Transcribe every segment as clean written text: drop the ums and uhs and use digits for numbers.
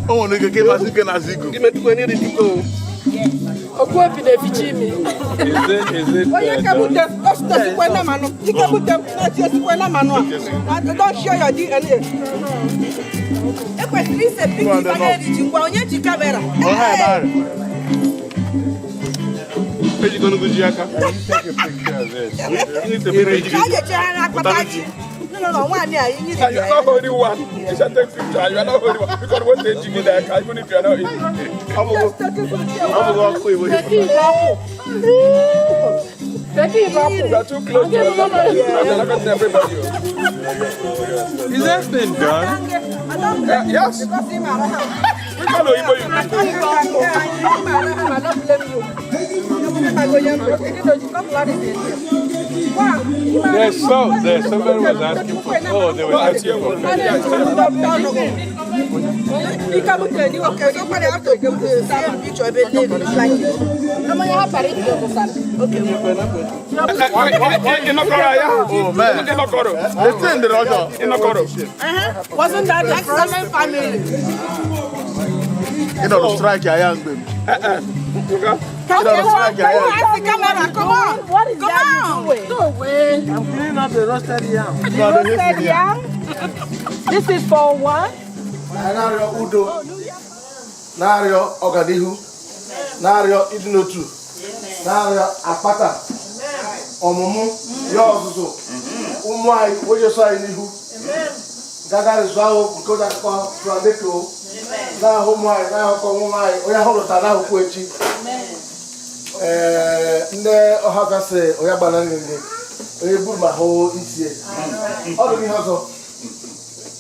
O nwere ike ka ịmasị ike na zigu. Ogbuefi na-eficha imi. Onye kebute ositosikwe na mmanụ, ikebute na-eti esikwe na mmanụ a. Don't share your DNA. Ekwesịrị ise piki banyere iji ngwa onye ji kamera. Ejikọnugo ji aka. Ka a ga-echegharị akpata ji. No, no, no, nwaanyị a inyi You are not holding one. You should take picture. You are not holding one. Because what they jiggy like, even if you are not eating. You are too close to everybody. You are not everybody. Is that thing done? Yes. We can know you. There's salt there. Somebody was asking for. Oh, they were asking for. Oh man. The thing that I got. Wasn't that the excellent family? You know the strike I am baby. You know the strike I am. Ask the camera, come on. What is Come that on. you doing? I'm cleaning up the roasted yam. Roasted yam. This is for what? Na-arịọ udo, na-arịọ ọganihu, na-arịọ ịdị n'otu, na-arịọ akpata, ọmụmụ, ya ọzụzụ, ụmụ anyị wejeso anyị n'ihu. Gagarị zụ ahụ nke ụjọ akụkọ tụrandeko, na-ahụ ụmụ anyị, na-ahụkọ nwa anyị, onye ahụ lụtara na-ahụkwu echi. Ee, ndị ọha gasị onye gbanarị nne, onye gburu ma hụ isi. Ọ dịghị ihe ọzọ.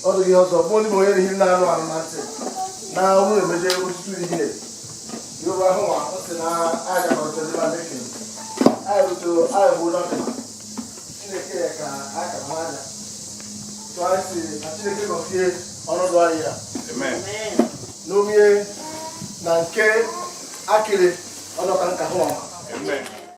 Ọ dịghị ihe ọzọ bụ ndị onye rihiri na-anụ anụ na ntị na ọnụ emeje ọtụtụ ihe yoruba ahụ nwa ọ sị na aja kọrọtara na ndeke anyị rutere anyị bụ nọtị Chineke ya ka aka ha aja tụọ anyị si na Chineke gọzie ọnọdụ anyị ya n'omie na nke akịrị ọnọka nka hụ ọma.